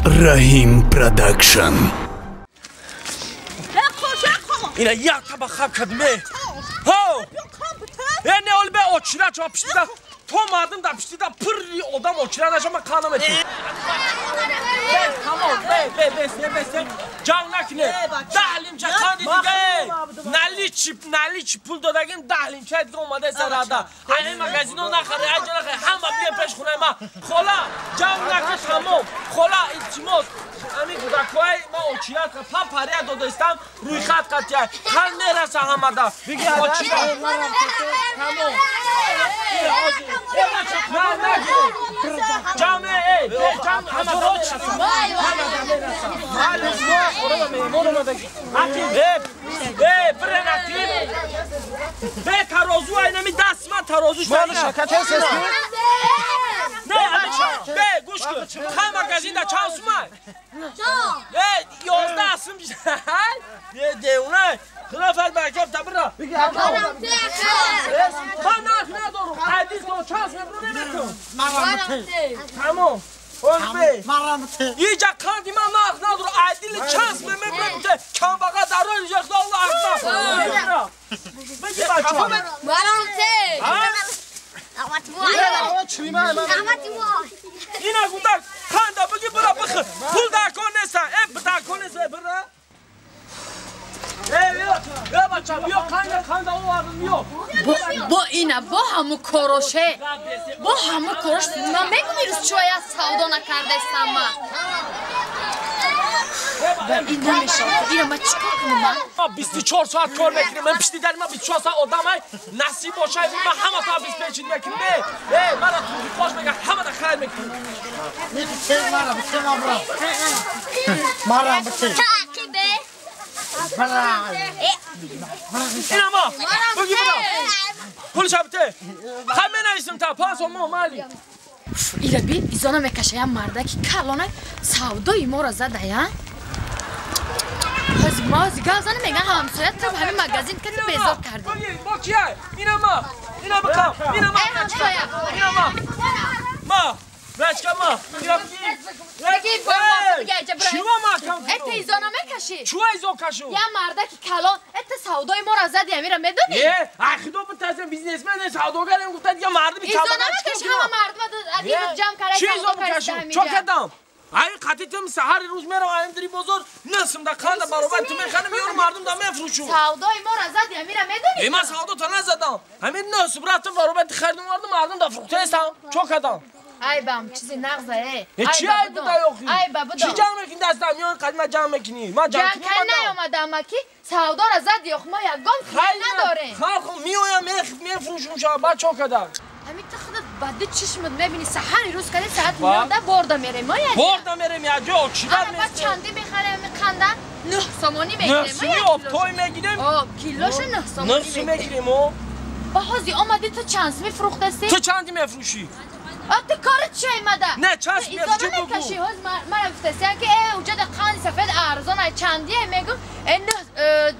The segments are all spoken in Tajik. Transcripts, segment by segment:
Раҳим Продакшн. Ина як таба хаб кадме. Ҳо! Э не ол бе очира чо пиштида. То мардум да пиштида пурри одам очира наша ма қана мети. Бе тамом, бе бе бе се бе се. Ҷанг накне. Даҳлимча қанди дига. Наличи пул додагим даҳлимча дига омада сарада. Ҳамин магазино нахаре, аҷа нахаре, ҳама бия пеш хонаи ма. Хола, ҷанг накне тамом. Хола, илтимос. Ҳамин кӯдакҳои ма очират пам пария додаистам, рӯйхат қатия. Ҳар мераса ҳамада. Очират. Тамом. На, нагир. Ҷамъ, эй, ҷамъ ҳама мераса. Ҳамада мераса. Ақиб, э, бирен ақиб. Бе тарозу айнами даст ман тарозу Ман шакача сеску? Не, бе, гӯш кун. Ҳар магазинда чанд сумай? Э, 11 сум. Е, девона. Хилофат баракат табра. Ман нарх надорам. Ҳадис то чанд сум мебурам наметавонам. Тамом. Иҷа қанди ман нарх надорам. Адили чанд сум мебурам. Камбаға дарои иҷа Аллоҳ акбар. Беги бача. Ина гундак қанда бигӣ бира бихӯр. Пул дар кор неста. Э, дар кор неста бира. Э, биё бача, биё қанда қанда овардам, биё. Бо ина, бо ҳаму короше. Бо ҳаму корош ман мегум ирӯз чӯя савдо накардаистам ма. Ин намешавад. Ина ма чӣ кор кунам ман? Ма 24 соат кор мекунем. Ман пишти дари ма 24 соат одам ай насиб бошад, ма ҳама та обеспечить мекунем. Э, мара туқош мега ҳама да хайр мекунем. Мара бите. Ина ма. Буги бира. Пулша бите. Хай менависим та 5 сом мали. Ира би изона мекаша я мардаки калона савдои моро зада я. Ҳозир ма ҳозир гап зана меган ҳамсоя ту ҳамин магазин кати безор кардӣ. Бо кия? Ина ма. Ина бикам. Ина ма. Эй ҳамсоя. Ина ма. Ма. Брачка ма. Ина биги. Беги бо ма бига иҷа бира. Чува ма кам? Э изона мекашӣ? Чува изо кашу? Я мардаки калон э савдои моро зади амира медонӣ? Э, ахидо битасем бизнесмен савдогарем гуфта дига мардуми изона мекашӣ ҳама мардума агир ҷамъ карда Чӣ изо бикашу? Чо кардам? Ай қатитим саҳари рӯз мерам аим дири бозор несим да қанда баробар ту механам ёру мардум да мефрӯшу. Савдои моро зади амира медонӣ? Э, ман савдо та назадам. Ҳамин несим рафтам баробар харидам мардум мардум да фрӯхтаестам. Чо кардам? Ай бам чизи нағза э. Э чӣ ай буда ёхи? Ай ба буда. Чӣ ҷанг мекунӣ дастам миён қадима ҷанг мекунӣ? Ман ҷанг кунӣ наёмадам ки савдора зади ёх мо ягон фикр надорем. Халқ меоям мефрӯшум ша баъд чо кардам? Ҳамин ту худат ба ду чишмат мебинӣ саҳари рӯз кади саат миёнда борда мерем мо як. Борда мерем як ҷо очират мест. Баъд чанди мехарем қанда 9 сомонӣ мегирем. 9 сомонӣ обтой мегирем. О, килоша 9 сомонӣ. 9 сомонӣ мегирем о. Ба ҳозир омадӣ ту чанд сомӣ фурӯхтасӣ? Ту чанди мефрӯшӣ? А ту кори чӣ омада? Не, чанд мефрӯшӣ бугу. Мекашӣ ҳоз мара гуфтасиям ки э уҷада қанди сафед арзон ай чандие мегум э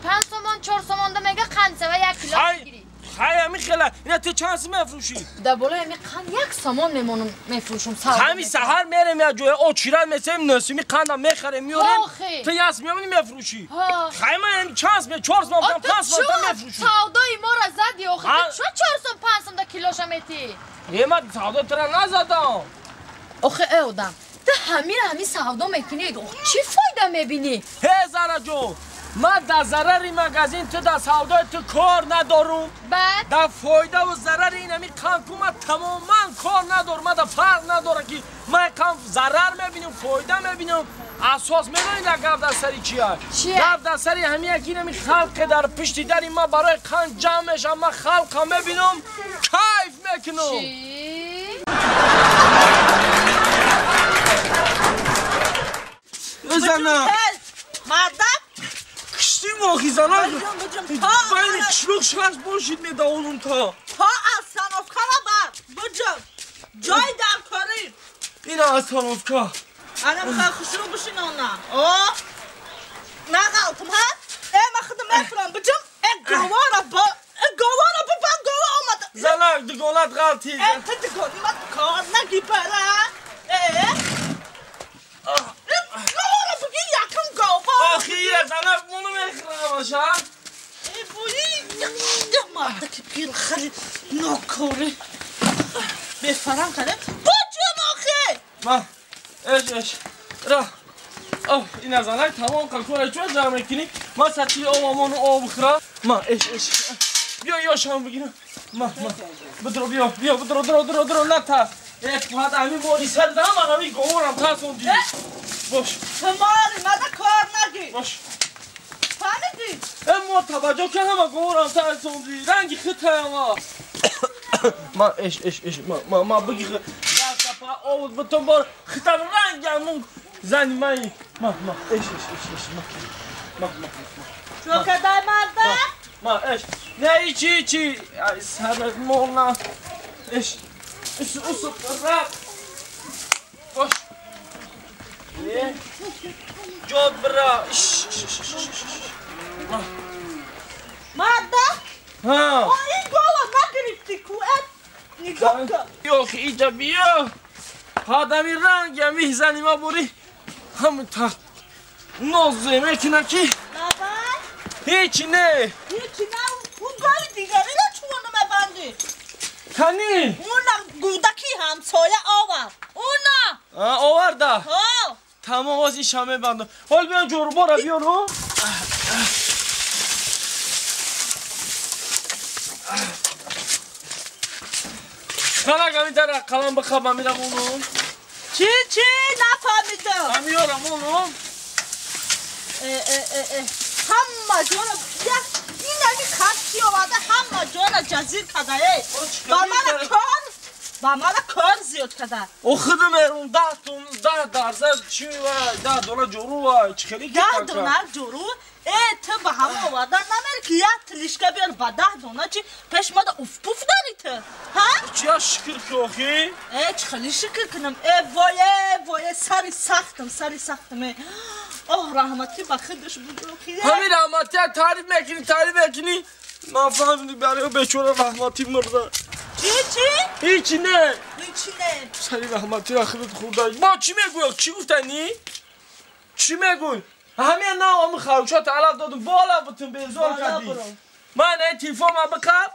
5 сомон 4 сомонда мега қанди сафед 1 кило мегирӣ. Хай ҳамин хела. Ина ту чанд сом мефрӯшӣ? Дар болои ҳамин қанд 1 сомон мемонам мефрӯшум савдо. Ҳамин саҳар мерем як ҷоя очират месем носими қанда мехарем меорем. Ту яс меомадӣ мефрӯшӣ. Хай ман ҳамин чанд сом 4 сом 5 сом мефрӯшум. Савдои моро зади охи ту чо 4 сом 5 сом да килоша метӣ? Е ман савдо тура назадам. Охи э одам, ту ҳамира ҳамин савдо мекунӣ, чӣ фоида мебинӣ? Ҳе Зараҷон, ман дар зарари магазин ту дар савдои ту кор надорум. Баъд? Дар фоидаву зарари ин ҳамин қандку ман тамоман кор надорум. Ман дар фарқ надорам ки ман қанд зарар мебинам, фоида мебинам. Асос медонӣ дар гап дар сари чия? Гап дар сари ҳамин яки ин ҳамин халқе дар пишти дари ман барои қанд ҷамъ мешавам, ман халқа мебинам, кайф мекунам. Зана! Мардак! Кишти мохи зана! Байни қишлоқ шаш бошид медавонум та. Та остановка бар! Буҷум! Ҷой дар корӣ! Ина остановка! Ана михай хушрӯ бишин она. О! Нағалтум ҳа? Э ман худам мефурам буҷум! Э говара ба! Э говара ба гова омад! Занак дугонат ғалтид! Э ту дугони ман кор нагӣ пара! Э! гир хали нокори. Бефарам кардем. Бачам охе! Ма, эш эш. Ра. Оҳ, ина занак тамом кор чо ҷамъ мекунӣ? Ма сатили об амону об бихӯрам. Ма, эш эш. Биё ёшам бигирам. Ма, ма. Бидро биё, биё, бидро, дро, дро, дро, натарс. Э, пад ами мори сар дам, ами говорам тарсон дидӣ. Бош. Мори, мада кор нагӣ. Бош. Фаҳмидӣ? Э, мо таваҷҷӯҳ кун ҳама говорам тарсон дидӣ. Ранги хитаяма. Ма, эш, эш, эш, ма, ма, ма, бигир. Даста па овуд бутун бор хитам рангамун. Зани май. Ма, ма, эш, эш, эш, эш, ма. Ма, ма, ма. Чо кадай марда? Ма, эш. Не, ичи, ичи. Ай, сарат молна. Эш. Ус, ус, раб. Бош. Не. Ҷод бира. Иш, иш, иш, иш, иш. Ма. Марда? Ҳа. О, ин гола нагирифтӣ ку, э? Нигоҳ кун. Ёх, иҷа биё. Ҳадами ранг ами зани ма бори. Ҳам та нозе мекуна ки. Бабай? Ҳеҷ не. Ҳеҷ не. Он голи дигариро чун мебандӣ? Кани? Уна гудаки ҳамсоя овард. Уна. А, оварда? Ҳо. Тамом, оз иша мебандам. Ҳол биё ҷорубора биёру. Қалак ами дара қалам бихабам мирам ону. Чӣ, чӣ? Нафаҳмидам. Амиёрам ону. Э, э, э, э. Ҳама ҷора як ин ами хат ки оварда ҳама ҷора ҷазир када, э. Ба мана кор, ба мана кор зиёд када. О худам эрум 10 тон 10 дарсад чӣ ва 10 дона ҷору ва чӣ хеле ки 10 дона ҷору? Э, ту ба ҳама оварда намери ки як тилишка биёр ба 10 дона чӣ пеш мада уф-пуф дари ту? Ҳа? Чия шукр ки охи? Э, чӣ хеле шукр кунам? Э, вой, э, вой, э, сари сахтам, сари сахтам, э. Оҳ, раҳматӣ ба худаш буд охи. Ҳамин раҳматия таъриф мекунӣ, таъриф мекунӣ. Ман фаҳмидам барои бечора раҳматӣ мурда. Чӣ, чӣ? Ҳеҷ не. Ҳеҷ не. Сари раҳматиро худат хӯрда. Мо чӣ мегӯй? Чӣ гуфтанӣ? Чӣ мегӯй? Ҳамин на ами харучот алаф додум, бола бутун безор кардӣ. Ман ай телефон ма биқаб.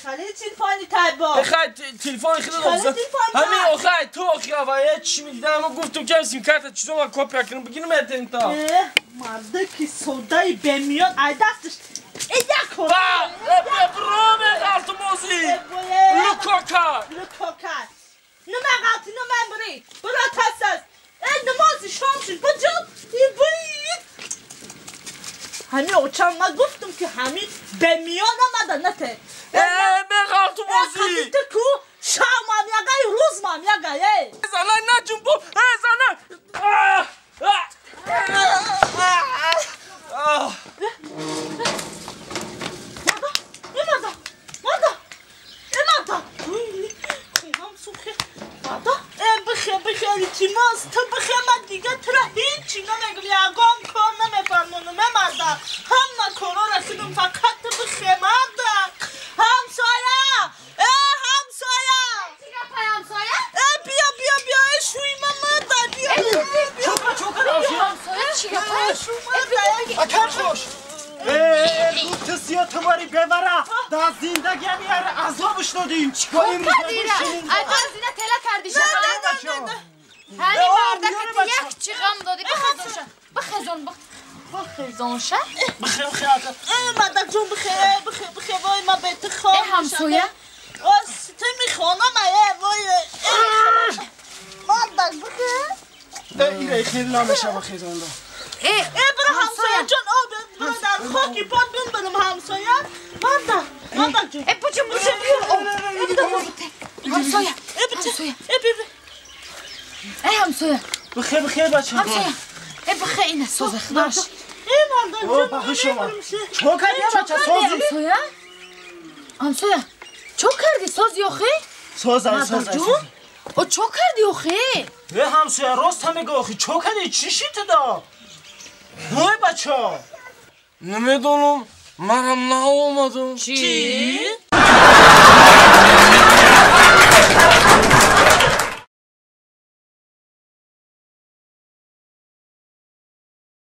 Хали телефони тайбо. Хай телефони худат Хали телефон. Ҳамин охай ту охи авая чӣ мегидам? Ама гуфтум ки сим карта чизо ма копия кунам бигирам этента. Э, мардаки содаи бемиён ай дасташ. Э, як кор. Ба, э, бро меғалту мози. Лукока. Лукока. Нума ғалти, нума бри. Бро тасас. Э, намози шом шуд. Буҷу. Ҳамин очам ма гуфтум ки ҳамин бемиён омада нате. Э, меғалту мози. Э, ту ку шав мам ягай, рӯз мам ягай, э. Зана наҷум бо. Э, зана. А! Мада, э, мада, мада, э, мада. Хунам сухе. Мада, э, бихе, бихе, илтимос, ту бихе, ман дига тура ҳеҷ намегум, ягон кор намефармонам, э, мада. Ҳама корора худам фақат ту бихе, мада. Ҳамсоя, э, ҳамсоя. Чӣ гапай ҳамсоя? Э, биё, биё, биё, э, шӯи ма мада, биё. Чо, чо кардӣ? Ҳамсоя чӣ гапай? Акар бош. Э, ту тумари бевара дар зиндагиам яр азобш додим. Чикор имрӯз Ай зина тела кардӣ шама? Ҳамин мардака ту як чӣ ғам додӣ, бихезон ша. Бихезон, бихезон ша. Бихе, бихе, ака. Э, мадакҷон, бихе, бихе, бихе, вой, ма бе ту хор Э, ҳамсоя? Ос, ту мехонам, э, вой, э, мардак, бихе. Э, ира хеле намешава хезонда. Э, Э, бро ҳамсоя ҷон, о, бро дар хоки пот бинбинам ҳамсоя. Мардак, мардакҷон. Э, буҷум, буҷум, биёр. Ҳамсоя, Э, бича, ҳамсоя. э, би, би. Э, ҳамсоя, Бихе, бихе, бача. ҳамсоя. Э, бихе ина соза худаш. Э, мардакҷон, О, ба хуш омад. Чо кардӣ, бача, сози? Ҳамсоя? Ҳамсоя, чо кардӣ сози охи? Созай, созай. Мардакҷон? О, чо кардӣ охи? Э, ҳамсоя, рост ҳам мегӯ охи, чо кардӣ? Чӣ шид ту да? Вой, бача. Намедонам, манам наомадам. Чӣ? Чӣ?